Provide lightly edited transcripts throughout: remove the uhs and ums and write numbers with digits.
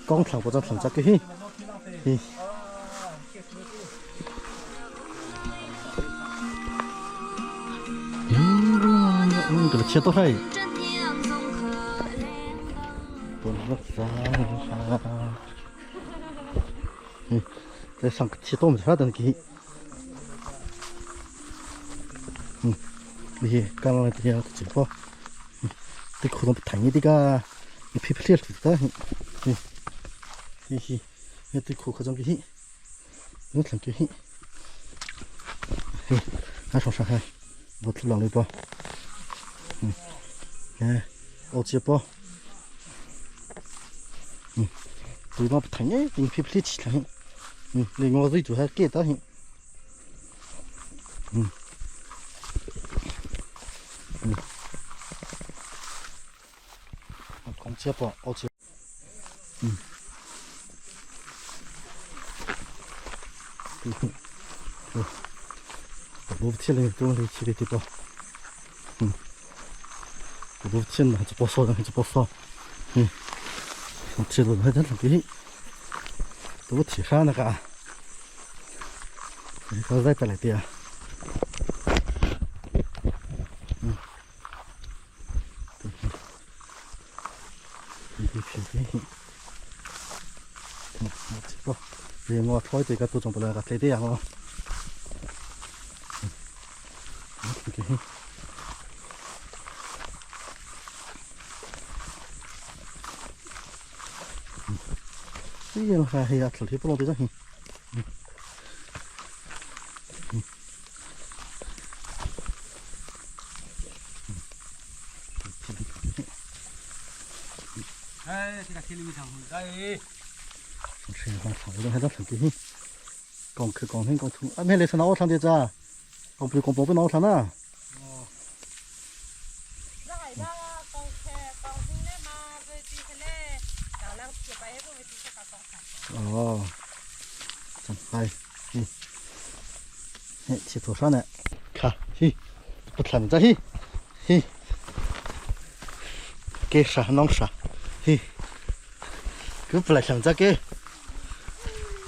光头不知头只个嘿，嘿。嗯，这个切多少？嗯，在上切多没啥东西。嗯，你刚刚这样子过，这可能不疼一点个，你皮皮裂了的，嗯，嘿嘿，你这可可种个嘿，你看个嘿，嘿，还说啥还，我出两粒包，嗯，哎，我接包，嗯，对方不疼哎，你皮皮裂起来，嗯，你我最主还给到嘿，嗯。嗯，讲接包，我接，嗯，嗯，嗯，我不起来，多来起来这包，嗯，我不起来，这包烧的，这包烧，嗯，我吃了还真是给，都提上那个，你说再来点。我开这个都装不了个这点哦。这个还还要出去不落地上。哎，这个田里面长哎。吃一饭，我都还在吃的。刚去刚听刚出，啊，没来是哪场的子？刚不是刚宝贝哪场呢？哦。哦，真嗨，嗯，嘿，去头上呢，看，嘿，不疼着嘿，嘿，给啥弄啥，嘿，cứ不来想着给。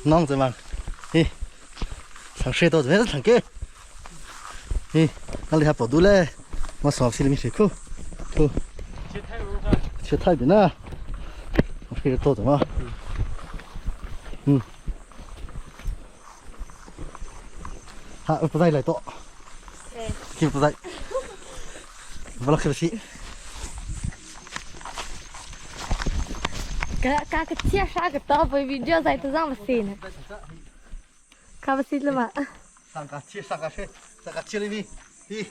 弄子嘛，嘿，上水多这边是上给，嘿，那里还跑多嘞，我上次里面水库，库，去太平了，我开始多怎么？嗯，好，不再来多，去不再，不拉可惜。 个个介绍个大不比较在都让不死呢。看不死了嘛？上个去上个去上个去里面，嘿，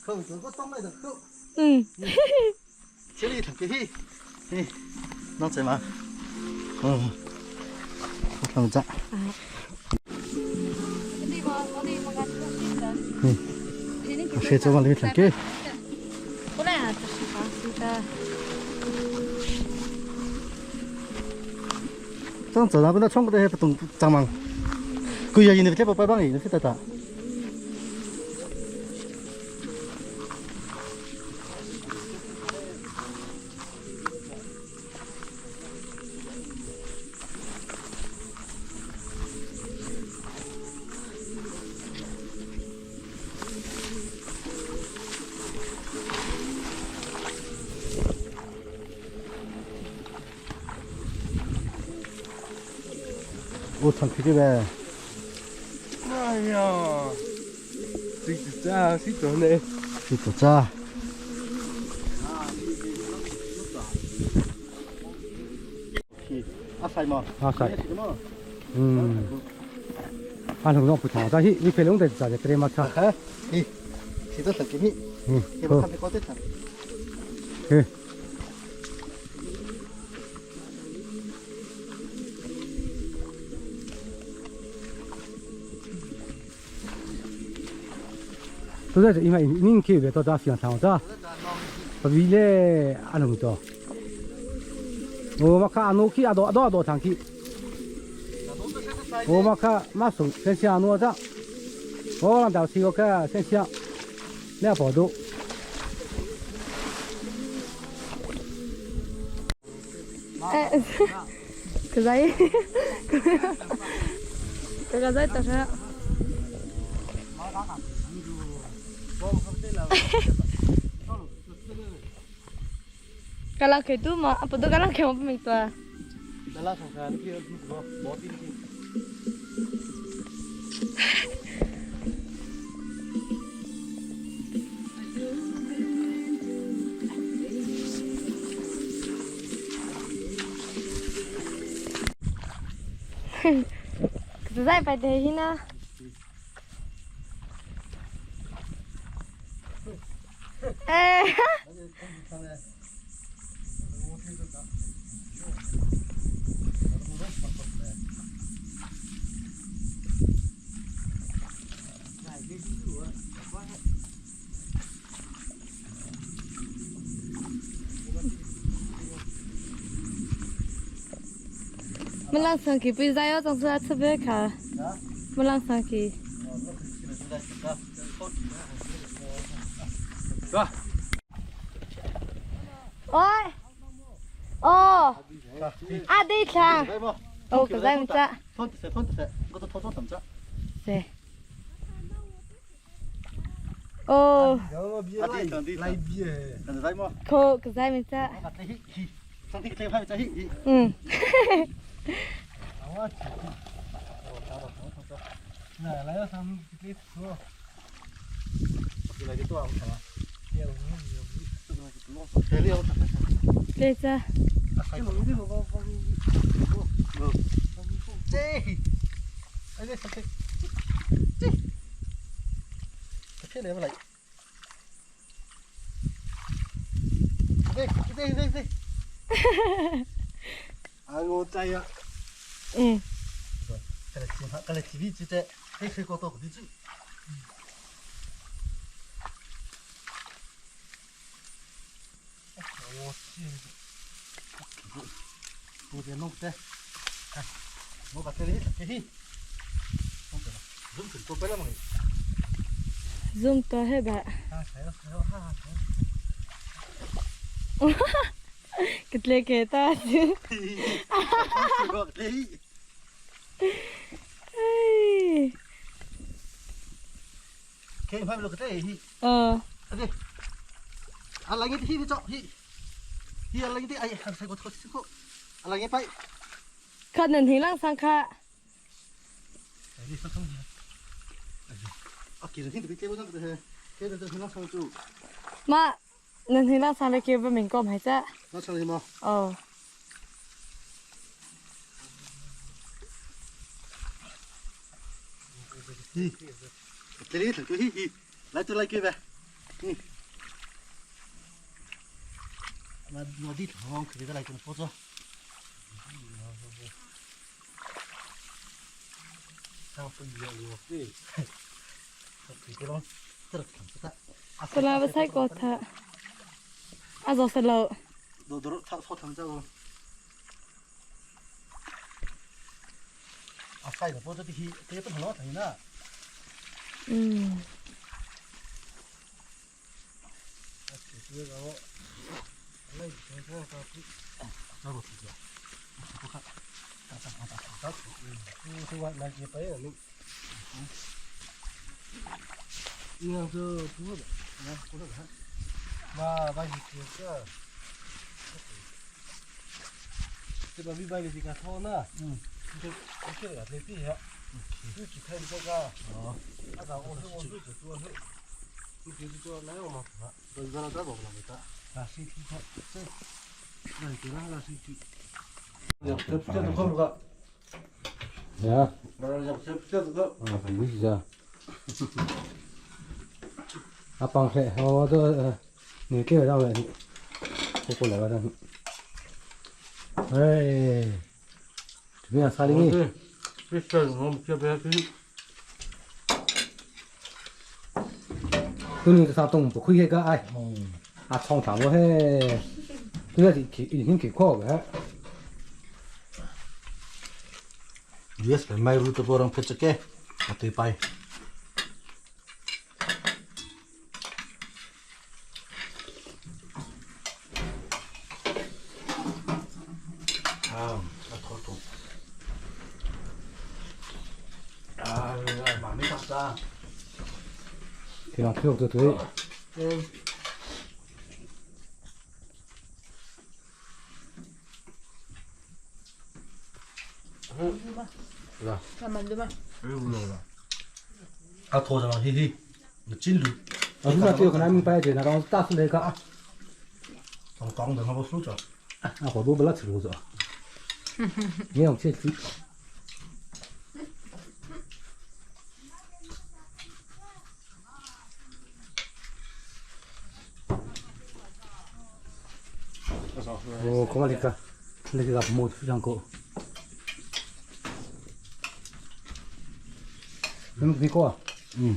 扣这个装来的扣。嗯。这里头给，嘿，弄这嘛？嗯，我看着。嗯，谁走往里面头给？过来，这是巴西的。 这走那边那窗户都还不懂脏吗？贵呀，你那边不白帮你，你得打。我唱 K 的呗。哎呀，谁做谁做呢？谁做咋？阿塞嘛？阿塞。嗯。阿同学不同，但是你别弄得咋的，别嘛差。哈，你，谁做给你？嗯。你不看别搞这场。嗯。都在这，因为您去别到这西安长，是吧？不为嘞，阿龙多。我嘛看阿诺去阿多阿多阿多长去。我嘛看马送先下诺子，我让到时我看先下，两百多。Ka zai. Ka zai ta ra. Kalang khe tu ma apa tu kalang khe ma peming tua. Dalam sangka ni kira tu bawa tinggi. Ka zai pai te hi na. Eh. Malang sang ki pi zai o tong sa tsabe kha. Malang sang ki. Ôi. Ồ. À đi chàng. Ồ cái zai mình cha. Xe. Ồ. Cô cái zai mình cha. Ừ. Đây cha. Ừ. Zoom to hết bạn. Kitle ke ta. Ờ. Khát nên hình lăng sang khá. Mà nên hình lăng sang đây kêu bên mình có mày chứ. Ờ. Tôi là bác sĩ của thà. À rồi sẽ lộ. Ừ. 呀，啊，不是啊，啊，帮谁？我这你给我让我，我过来吧，让。哎，这边啥的？都你啥东不会个哎，啊，床上我嘿，都要去已经去过个。 Yes, may ruto porang pechake. Ati pai. À, thôi thôi. À, mà mấy cặp ra. ဒီမှာဖြုတ်တွေ့တွေ့ À, thôi rồi, hi hi. Nó chín lụt. အခုကတေခနာမပိုင်တယ်နော်တတ်လေက Còn con đừng có bớt sút rồi. 啊，好多不拉吃路子，你要去吃。哦，看那个，那个木非常高。你们别过啊。 Ừ.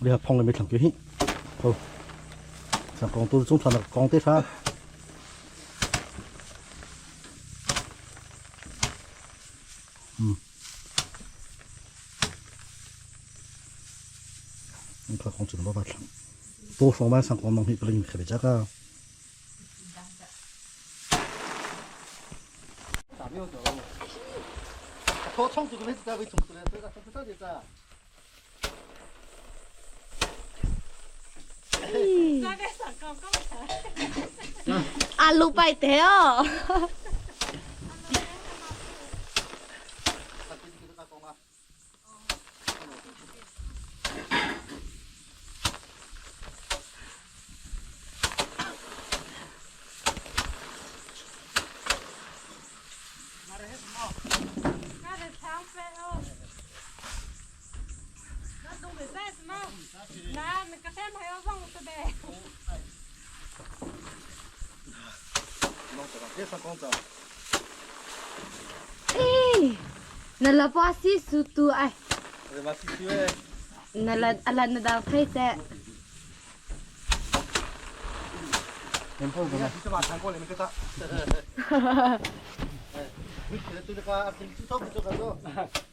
Đây là phong này mới thằng kia hi. Thôi. Thằng con tôi chúng thằng là con tết ha. Ừ. Thằng con chỉ nó bắt thằng. Tôi phong ba thằng con nông hi cái linh khởi chắc à. 더 청소 좀 해주자, 왜 청소를 해? 내가 청소 되자. อาลูไปเถอะ เอ้ยนั่นละปอสิสุตูไอนั่นละอะไรนั่นดาวไทยแต่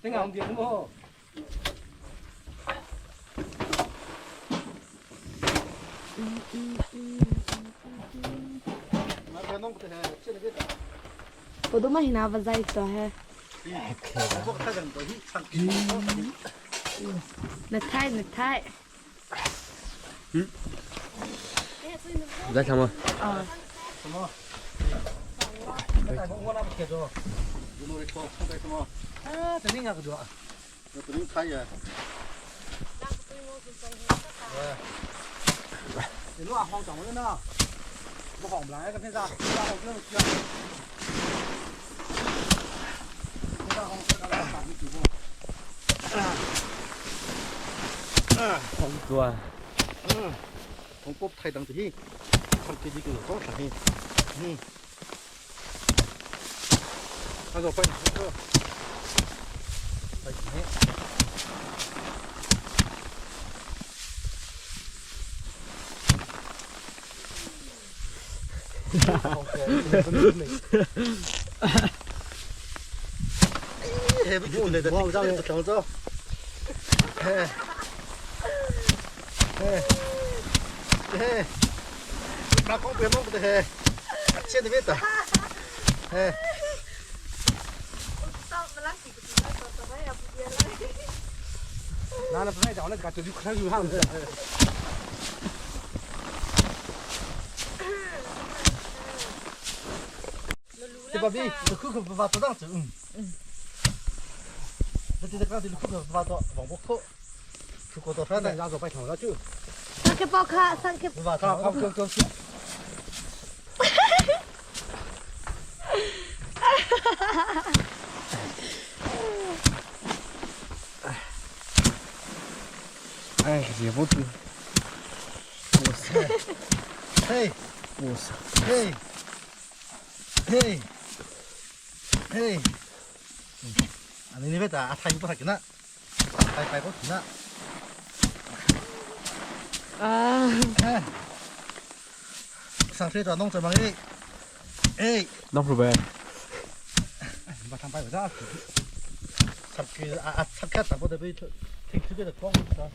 这个红点么？ 我都没拿不在做嘿。那太那太。 在看吗？啊。啊，这两个多。你路啊，好长的呢，不好不来个片子，大好这么去。 多。 홍법 타이당들이 함께 지금 또 다니. 응. 가서 빨리 가. 빨리 해. 해. 나 공부해 먹어도 해. 같이 해도 됐다. 해. 拿了不卖掉了，个就看就看。这把比这口口不把多张子，嗯。嗯。那这个刚才口口不把多，王八口，口口多少呢？那做白糖了就。 สังเกตปอค่ะสังเกต 不把好，多。好，够够。哎，也不对。我操！嘿，我操！嘿，嘿，嘿。啊，你那边咋？他又不还给那？还白过去那？ อ่า 哎，上水抓弄什么？哎，哎，那不呗？你把糖白不着。 잡기 아 착했다 보다 비 탱크가 꽝 있다.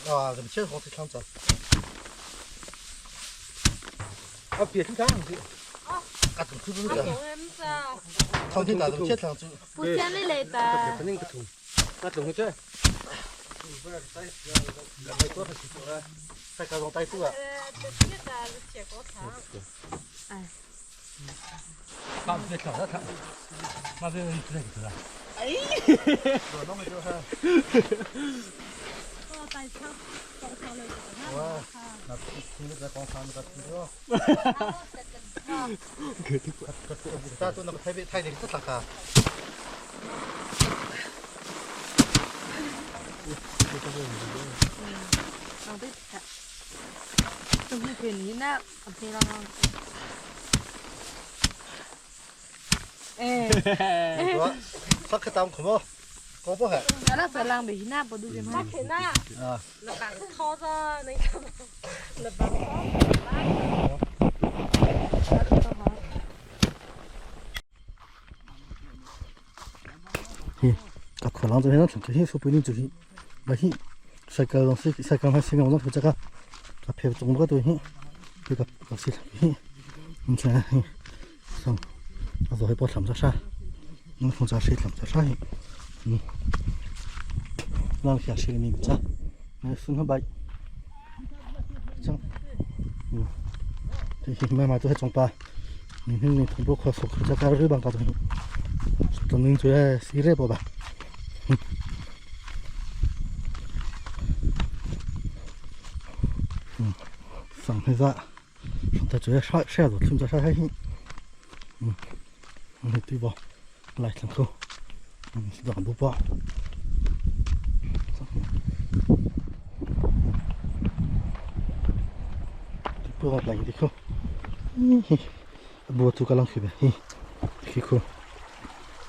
啊，怎么切好吃肠子？啊，别听讲的。啊，怎么吃不了？汤天打怎么切肠子？不见你来的。肯定不同。那怎么这？再加上带住啊！哎。那别跳了，他，那别人出来去了。哎。哇，那听着在广场那个听着。大都那个台北台那个是啥个？嗯，对，都是给你那，别让。哎，我，他可当苦么？搞不好。那是浪费那不都是吗？啊。那把套子那个，那把嘿，啊，可能这边从这些说不定就是，没去，晒个东西，晒个还是个我那这个，啊，撇中国都行，这个东西嘿，你看嘿，上，啊，做海包什么啥，侬从这谁什么啥嘿，嗯，让下谁的名字，来送个白，这样，嗯，这些慢慢都还中吧，你看你同胞快说，这个日本搞的。总能做谁来包吧？嗯，上海子，上头做啥啥子？听着啥还行？嗯，嗯，对吧？来两口，嗯，两不包。不要来一口，嗯嘿，不做个浪去呗，嘿，去口。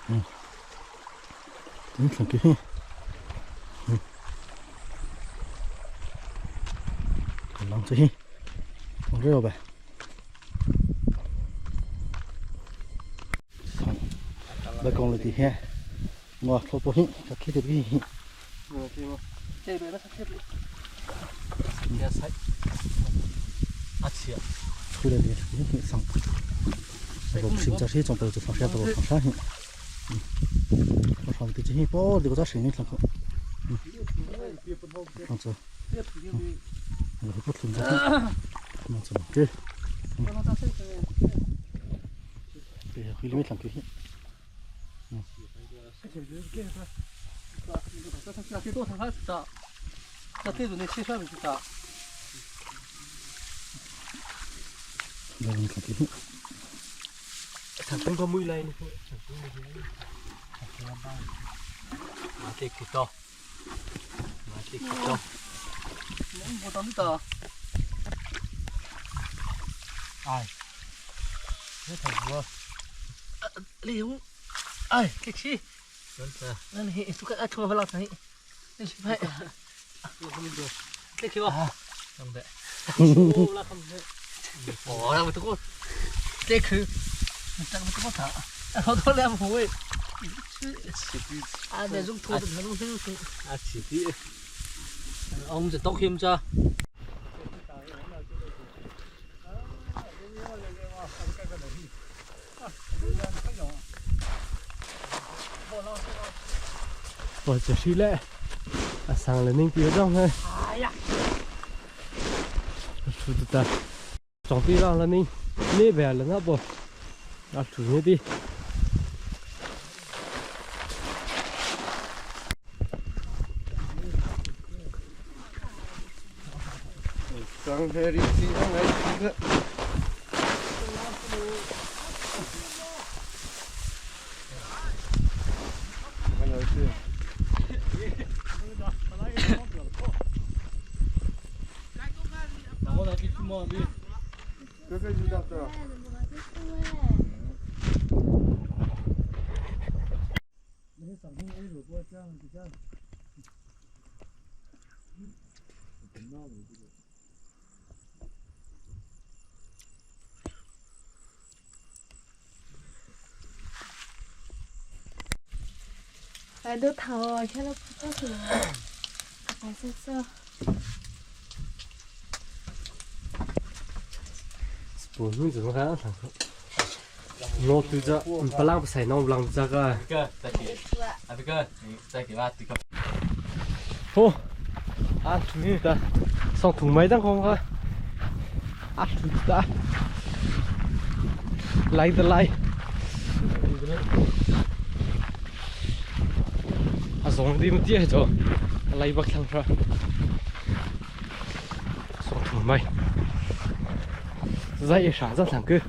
嗯，你看这，嗯，浪这些，往这呗。来讲了这些，我说不行，这开的不行。这边那这边。菜。阿七。出来的挺上。我不是这是一种不是上山不上山行。嗯，我上的这些包这个在水里头。嗯，这样子。嗯，我不存在。那怎么给？嗯。对，回里面上去。嗯。那你看这。 Thằng có mùi này. Mati kita. Mati kita. Mau tahu tak? Ai. Thế thằng vua. Liu. Ai, cái chi? Nên hiện suka ăn chua vào thằng. Nên chỉ phải. Cái kia không? Không được. Không được. Bỏ ra một cái. Cái cứ. 好多两不会。啊，那种土的那种东西。啊，是的。ông sẽ tốt thêm cho. 我这是嘞，啊，上了那边上嘞。哎呀！出的的，装备上了那那边了那不，啊，出那的。刚才的地方来几个。看到是。这个就到这。来都烫哦，看到不是了，还是这。 不，你怎么还要烫？我对着不让不塞，我不让这个。哥，再给，阿哥，你再给我这个。 哦，啊，土的，上土没当空啊，啊土的，来的来。啊，从你们爹走，来不看出，上土没，再一啥子唱歌。